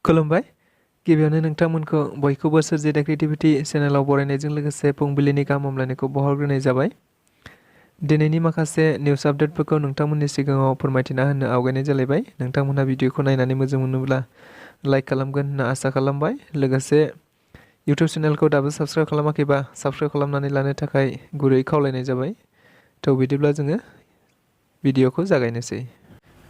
खुलुमबाय। गिबियावनो नोंथांमोनखौ बयखौबो सोरजिदा क्रिएटिभिटि चेनेलाव बरायनायजों लोगोसे फुंबिलिनि गाहाम हामलायनायखौ बावहरग्रोनाय जाबाय। दिनैनि माखासे निउस आपडेटफोरखौ नोंथांमोननि सिगाङाव फोरमायथिना होनो आवगायनाय जालायबाय। नोंथांमोनहा भिडिअखौ नायनानै मोजां मोनोब्ला लाइक खालामगोन होनना आसा खालामबाय। लोगोसे इउटुब चेनेलखौ दाबो साबस्क्राइब खालामाखैबा साबस्क्राइब खालामनानै लानो थाखाय गुरै खावलायनाय जाबाय। थ' बिदिब्ला जोङो भिडिअखौ जागायनोसै।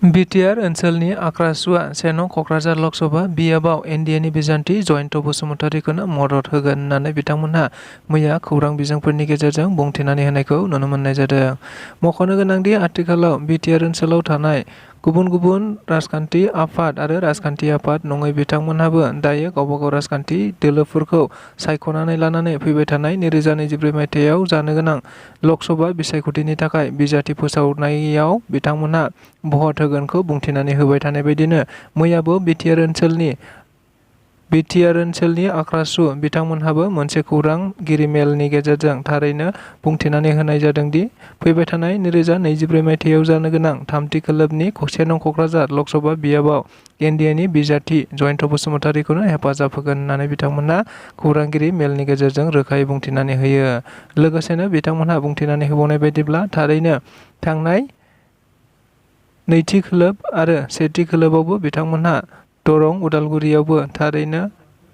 बिटिआर ओनसोलनि आक्रासुवा सेनं क'क्राझार लकसभा बियाबाव एनडिएनि बिजान्थि जयन्त बसुमतारीखौनो मदद होगोन होननानै बिथांमोनहा मैया खौरां बिजोंफोरनि गेजेरजों बुंथिनानै होनायखौ नुनो मोननाय जादों। मख'नो गोनांदि आथिखालाव बिटिआर ओनसोलाव थानाय गुबुन गुबुन राजखान्थि आफाद आरो राजखान्थि आफाद नङै बिथांमोनहाबो दायो गावबा गाव राजखान्थि दोलोफोरखौ सायख'नानै लानानै फैबाय थानाय 2024 मायथाइयाव जानो गोनां लकसभा बिसायख'थिनि थाखाय बिजाथि फोसावनायाव बिथांमोनहा भट होगोनखौ बुंथिनानै होबाय थानाय बायदिनो मैयाबो बिटिआर ओनसोलनि आक्रासु बिथांमोनहाबो मोनसे खौरांगिरि मेलनि गेजेरजों थारैनो बुंथिनानै होनाय जादोंदि फैबाय थानाय 2024 मायथाइयाव जानो गोनां थामथि खोलोबनि सेनं क'क्राझार लकसभा बियाबाव एनडिएनि बिजाथि जयन्त बसुमतारीखौनो हेफाजाब होगोन होननानै बिथांमोनहा खौरांगिरि मेलनि गेजेरजों रोखायै बुंथिनानै होयो। लोगोसेनो बिथांमोनहा बुंथिनानै होबावनाय बायदिब्ला थारैनो थांनाय नैथि खोलोब आरो सेथि खोलोबावबो बिथांमोनहा दरं उदालगुरियावबो थारैनो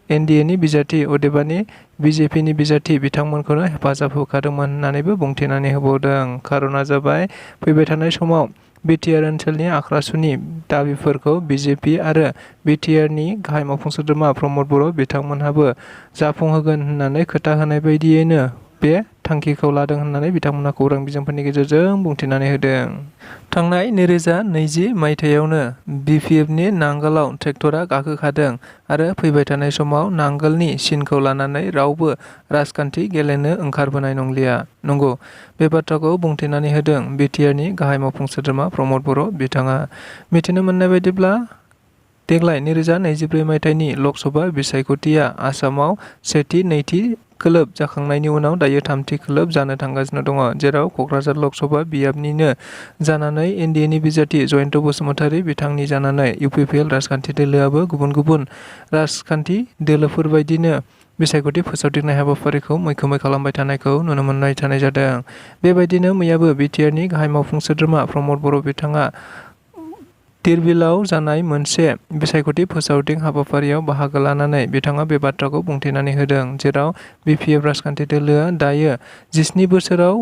एनडिएनि बिजाथि अदेबानि बिजेपिनि बिजाथि बिथांमोनखौनो हेफाजाब होखादोंमोन होननानैबो बुंथिनानै होबावदों। खार'ना जाबाय फैबाय थानाय समाव बिटिआर ओनसोलनि आक्रासुनि दाबिफोरखौ बिजेपि आरो बिटिआरनि गाहाय मावफुं सोद्रोमा प्रमद बर' बिथांमोनहाबो जाफुंहोगोन होननानै खोथा होनाय बायदियैनो बे थांखिखौ लादों होननानै बिथांमोनहा खौरां बिजोंफोरनि गेजेरजों बुंथिनानै होदों। थांनाय 2020 मायथाइयावनो बिपिएफनि नांगोलाव ट्रेक्टरा गाखोखादों आरो फैबाय थानाय समाव नांगोलनि सिनखौ लानानै रावबो राजखान्थि गेलेनो ओंखारबोनाय नंलिया। नंगौ, बे बाथ्राखौ बुंथिनानै होदों बिटिआरनि गाहाय मावफुं सोद्रोमा प्रमद बर' बिथाङा। मिथिनो मोननाय बायदिब्ला देग्लाय 2024 मायथाइनि लकसभा बिसायख'थिया आसामाव सेथि नैथि खोलोब जाखांनायनि उनाव दायो थामथि खोलोब जानो थांगासिनो दङ, जेराव क'क्राझार लकसभा बियाबनिनो जानानै एनडिएनि बिजाथि जयन्त बसुमतारी बिथांनि जानानै इउपिपिएल राजखान्थि दोलोआबो गुबुन गुबुन राजखान्थि दोलोफोरबायदिनो बिसायख'थि फोसावदिंनाय हाबाफारिखौ मैखोमै खालामबाय थानायखौ नुनो मोननाय थानाय जादों। बेबायदिनो मैयाबो बिटिआरनि गाहाय मावफुं सोद्रोमा प्रमद बर' बिथाङा धिरबिलाव जानाय मोनसे बिसायख'थि फोसावदिं हाबाफारियाव बाहागो लानानै बिथाङा बे बाथ्राखौ बुंथिनानै होदों, जेराव बिपिएफ राजखान्थि दोलोआ दायो 17 बोसोराव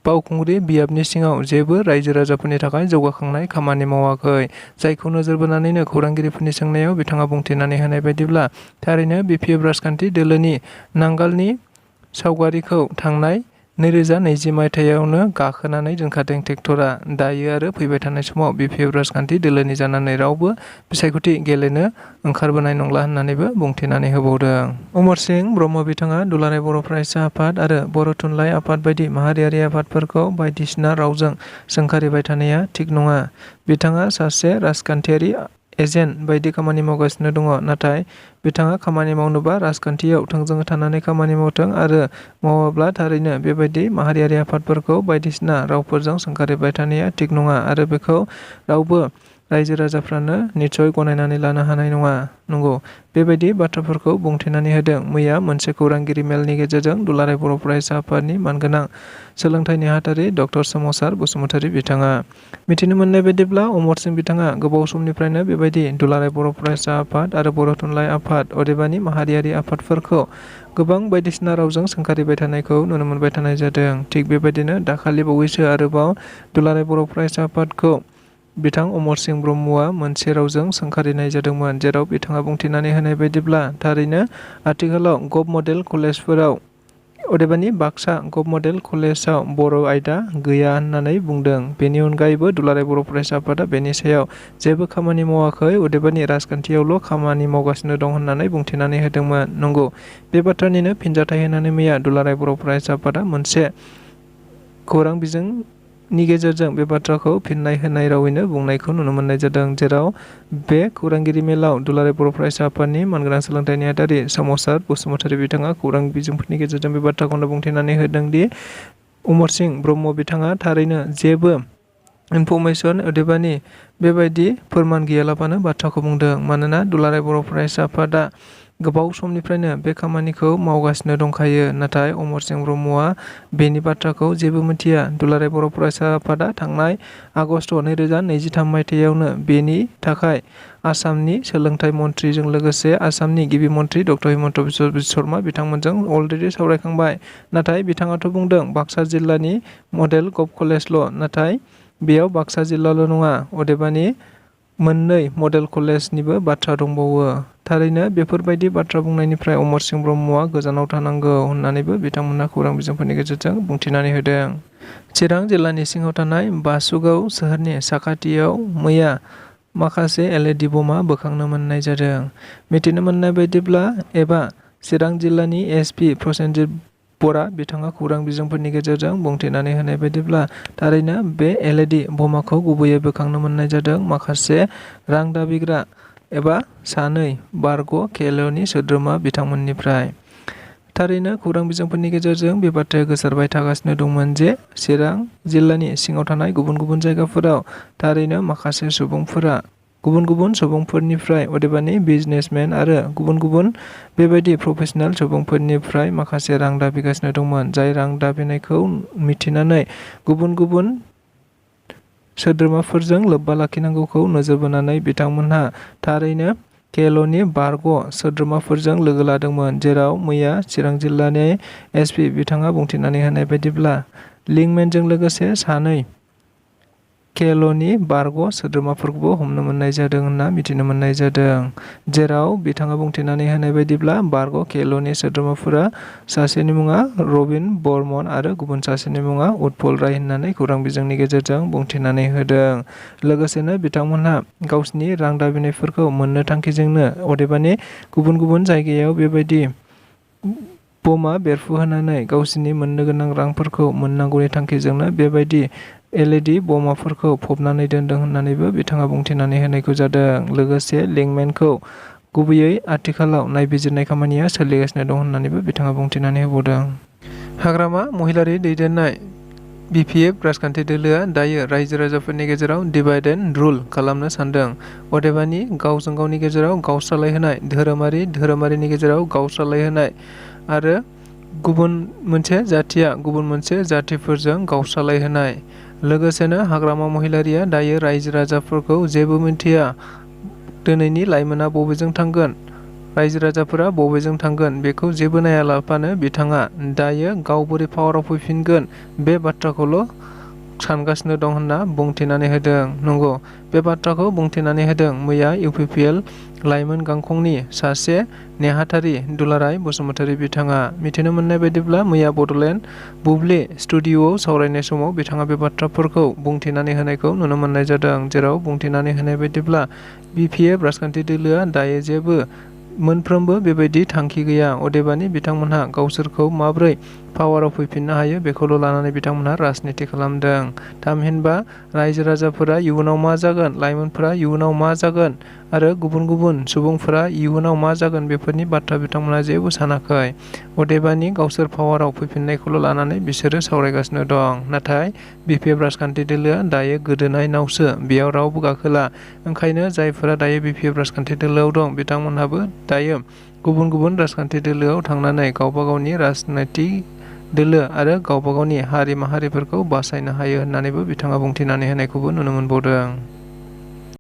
बावखुंग्रि बियाबनि सिङाव जेबो रायजो राजाफोरनि थाखाय जौगाखांनाय खामानि मावाखै। जायखौ नोजोर बोनानैनो खौरांगिरिफोरनि सोंनायाव बिथाङा बुंथिनानै होनाय बायदिब्ला थारैनो बिपिएफ राजखान्थि दोलोनि नांगालनि सावगारिखौ थांनाय 2020 मायथाइयावनो गाखोनानै दोनखादों ट्रेक्टरा। दायो आरो फैबाय थानाय समाव बिपिएफ राजखान्थि दोलोनि जानानै रावबो बिसायख'थि गेलेनो ओंखारबोनाय नंला होननानैबो बुंथिनानै होबावदों। अमर सिंह ब्रह्म बिथाङा दुलाराय बर' फरायसा आफाद आरो बर' थुनलाइ आफाद बायदि माहारियारि आफादफोरखौ बायदिसिना रावजों सोंखारिबाय थानाया थिग नङा। बिथाङा सासे राजखान्थियारि एजेन्ट बायदि खामानि मावगासिनो दङ, नाथाय बिथाङा खामानि मावनोबा राजखान्थियाव थोंजोङै थानानै खामानि मावथों आरो मावाब्ला थारैनो बेबायदि माहारियारि आफादफोरखौ बायदिसिना रावफोरजों सोंखारिबाय थानाया थिग नङा आरो बेखौ रावबो रायजो राजाफ्रानो निस्सय गनायनानै लानो हानाय नङा। नंगौ, बेबायदि बाथ्राफोरखौ बुंथिनानै होदों मैया मोनसे खौरांगिरि मेलनि गेजेरजों दुलाराय बर' फरायसा आफादनि मानगोनां सोलोंथाइ नेहाथारि डक्टर सोमावसार बसुमतारी बिथाङा। मिथिनो मोननाय बायदिब्ला अमर सिंह बिथाङा गोबाव समनिफ्रायनो बेबायदि दुलाराय बर' फरायसा आफाद आरो बर' थुनलाइ आफाद अदेबानि माहारियारि आफादफोरखौ गोबां बायदिसिना रावजों सोंखारिबाय थानायखौ नुनो मोनबाय थानाय जादों। थिग बेबायदिनो दाखालि बावैसो आरोबाव दुलाराय बर' फरायसा आफादखौ बिथां अमर सिंह ब्रह्मआ मोनसे रावजों सोंखारिनाय जादोंमोन, जेराव बिथाङा बुंथिनानै होनाय बायदिब्ला थारैनो आथिखालाव गभ मडेल कलेजफोराव अदेबानि बाक्सा गभ मडेल कलेजाव बर' आयदा गैया होननानै बुंदों। बेनि अनगायैबो दुलाराय बर' फरायसा आफादा बेनि सायाव जेबो खामानि मावाखै अदेबानि राजखान्थियावल' खामानि मावगासिनो दं होननानै बुंथिनानै होदोंमोन। नंगौ, बे बाथ्रानिनो फिनजाथाय होनानै मैया दुलाराय बर' फरायसा आफादा मोनसे खौरां बिजोंनि गेजेरजों बे बाथ्राखौ फिननाय होनाय रावैनो बुंनायखौ नुनो मोननाय जादों, जेराव बे खौरांगिरि मेलाव दुलाराय बर' फरायसा आफादनि मानगोनां सोलोंथाइ नेहाथारि सोमावसार बसुमतारी बिथाङा खौरां बिजोंफोरनि गेजेरजों बे बाथ्राखौनो बुंथिनानै होदों दि अमर सिंह ब्रह्म बिथाङा थारैनो जेबो इनफरमेसन अदेबानि बेबायदि फोरमान गैयालाबानो बाथ्राखौ बुंदों। मानोना दुलाराय बर' फरायसा आफादा गोबाव समनिफ्रायनो बे खामानिखौ मावगासिनो दंखायो। नाथाय अमरसिं ब्रह्मआ बेनि बाथ्राखौ जेबो मिथिया। दुलाराय बर' फरायसा आफादा थांनाय आगस्ट 2023 मायथाइयावनो बेनि थाखाय आसामनि सोलोंथाइ मन्थ्रिजों लोगोसे आसामनि गिबि मन्थ्रि डक्टर हिमन्त बिश्व शर्मा बिथांमोनजों अलरेडि सावरायखांबाय। नाथाय बिथाङाथ' बुंदों बाक्सा जिल्लानि मडेल गभ कलेजल'। नाथाय बेयाव बाक्सा जिल्लाल' नङा, अदेबानि मोननै मडेल कलेजनिबो बाथ्रा दंबावो। थारैनो बेफोरबायदि बाथ्रा बुंनायनिफ्राय अमरसिं ब्रह्मआ गोजानाव थानांगौ होननानैबो बिथांमोना खौरां बिजोंफोरनि गेजेरजों बुंथिनानै होदों। चिरां जिल्लानि सिङाव थानाय बासुगाव सोहोरनि साखाथियाव मैया माखासे LED बमा बोखांनो मोननाय जादों। मिथिनो मोननाय बायदिब्ला एबा चिरां जिल्लानि SP प्रसेनजित बरा बिथाङा खौरां बिजोंफोरनि गेजेरजों बुंथिनानै होनाय बायदिब्ला थारैनो बे LED बमाखौ गुबैयै बोखांनो मोननाय जादों माखासे रां दाबिग्रा एबा सानै बारग' KLOनि सोद्रोमा बिथांमोननिफ्राय। थारैनो खौरां बिजोंफोरनि गेजेरजों बे बाथ्राया गोसारबाय थागासिनो दंमोन जे चिरां जिल्लानि सिङाव थानाय गुबुन गुबुन जायगाफोराव थारैनो माखासे सुबुंफोरा गुबुन गुबुन सुबुंफोरनिफ्राय अदेबानि बिजनेसमेन आरो गुबुन गुबुन बेबायदि प्रफेसनेल सुबुंफोरनिफ्राय माखासे रां दाबिगासिनो दंमोन। जाय रां दाबिनायखौ मिथिनानै गुबुन गुबुन सोद्रोमाफोरजों लोब्बा लाखिनांगौखौ नोजोर बोनानै बिथांमोनहा थारैनो KLOनि बारग' सोद्रोमाफोरजों लोगो लादोंमोन। जेराव मैया चिरां जिल्लानि SP बिथाङा बुंथिनानै होनाय बायदिब्ला लिंकमेनजों लोगोसे सानै KLOनि बारग' सोद्रोमाफोरखौबो हमनो मोननाय जादों होनना मिथिनो मोननाय जादों। जेराव बिथाङा बुंथिनानै होनाय बायदिब्ला बारग' KLOनि सोद्रोमाफोरा सासेनि मुङा रबिन बर्मन आरो गुबुन सासेनि मुङा उत्पल राय होननानै खौरां बिजोंनि गेजेरजों बुंथिनानै होदों। लोगोसेनो बिथांमोनहा गावसिनि रां दाबिनायफोरखौ मोननो थांखिजोंनो अदेबानि गुबुन गुबुन जायगायाव बेबायदि बमा बेरफुहोनानै गावसिनि मोननो गोनां रांफोरखौ मोननांगौनि थांखिजोंनो बेबायदि LED बमाफोरखौ फबनानै दोनदों होननानैबो बिथाङा बुंथिनानै होनायखौ जादों। लोगोसे लिंकमेनखौ गुबैयै आथिखालाव नायबिजिरनाय खामानिया सोलिगासिनो दं होननानैबो बिथाङा बुंथिनानै होबावदों। हाग्रामा महिलारि दैदेननाय BPF राजखान्थि दोलोआ दायो रायजो राजाफोरनि गेजेराव डिभाइड एन्ड रुल खालामनो सानदों। अदेबानि गावजों गावनि गेजेराव गावस्रालायहोनाय, धोरोमारिनि गेजेराव गावस्रालायहोनाय आरो गुबुन मोनसे जाथिया गुबुन मोनसे जाथिफोरजों गावस्रालायहोनाय। लोगोसेनो हाग्रामा महिलारिया दायो रायजो राजाफोरखौ जेबो मिन्थिया दिनैनि लाइमोना बबेजों थांगोन, रायजो राजाफोरा बबेजों थांगोन बेखौ जेबो नायालाबानो बिथाङा दायो गाव बोरै पावाराव फैफिनगोन बे बाथ्राखौल' सानगासिनो दं होनना बुंथिनानै होदों। नंगौ, बे बाथ्राखौ बुंथिनानै होदों मैया UPPL लाइमोन गांखंनि सासे नेहाथारि दुलाराय बसुमतारी बिथाङा। मिथिनो मोननाय बायदिब्ला मैया बड'लेण्ड बुब्लि स्टुडिअ'आव सावरायनाय समाव बिथाङा बे बाथ्राफोरखौ बुंथिनानै होनायखौ नुनो मोननाय जादों। जेराव बुंथिनानै होनाय बायदिब्ला BPF राजखान्थि दोलोआ दायो जेबो मोनफ्रोमबो बेबायदि थांखि गैया। अदेबानि बिथांमोनहा गावसोरखौ माब्रै पावाराव फैफिननो हायो बेखौल' लानानै बिथांमोनहा राजनिति खालामदों। थामहिनबा रायजो राजाफोरा इयुनाव मा जागोन, लाइमोनफोरा इयुनाव मा जागोन आरो गुबुन गुबुन सुबुंफोरा इयुनाव मा जागोन बेफोरनि बाथ्रा बिथांमोनहा जेबो सानाखै। अदेबानि गावसोर पावाराव फैफिननायखौल' लानानै बिसोरो सावरायगासिनो दं। नाथाय BPF राजखान्थि दोलोआ दायो गोदोनाय नावसो, बेयाव रावबो गाखोला। ओंखायनो जायफोरा दायो BPF राजखान्थि दोलोआव दं बिथांमोनहाबो दायो गुबुन गुबुन राजखान्थि दोलोआव थांनानै गावबा गावनि राजनैतिक दोलो आरो गावबा गावनि हारि माहारिफोरखौ बासायनो हायो होननानैबो बिथाङा बुंथिनानै होनायखौबो नुनो मोनबावदों।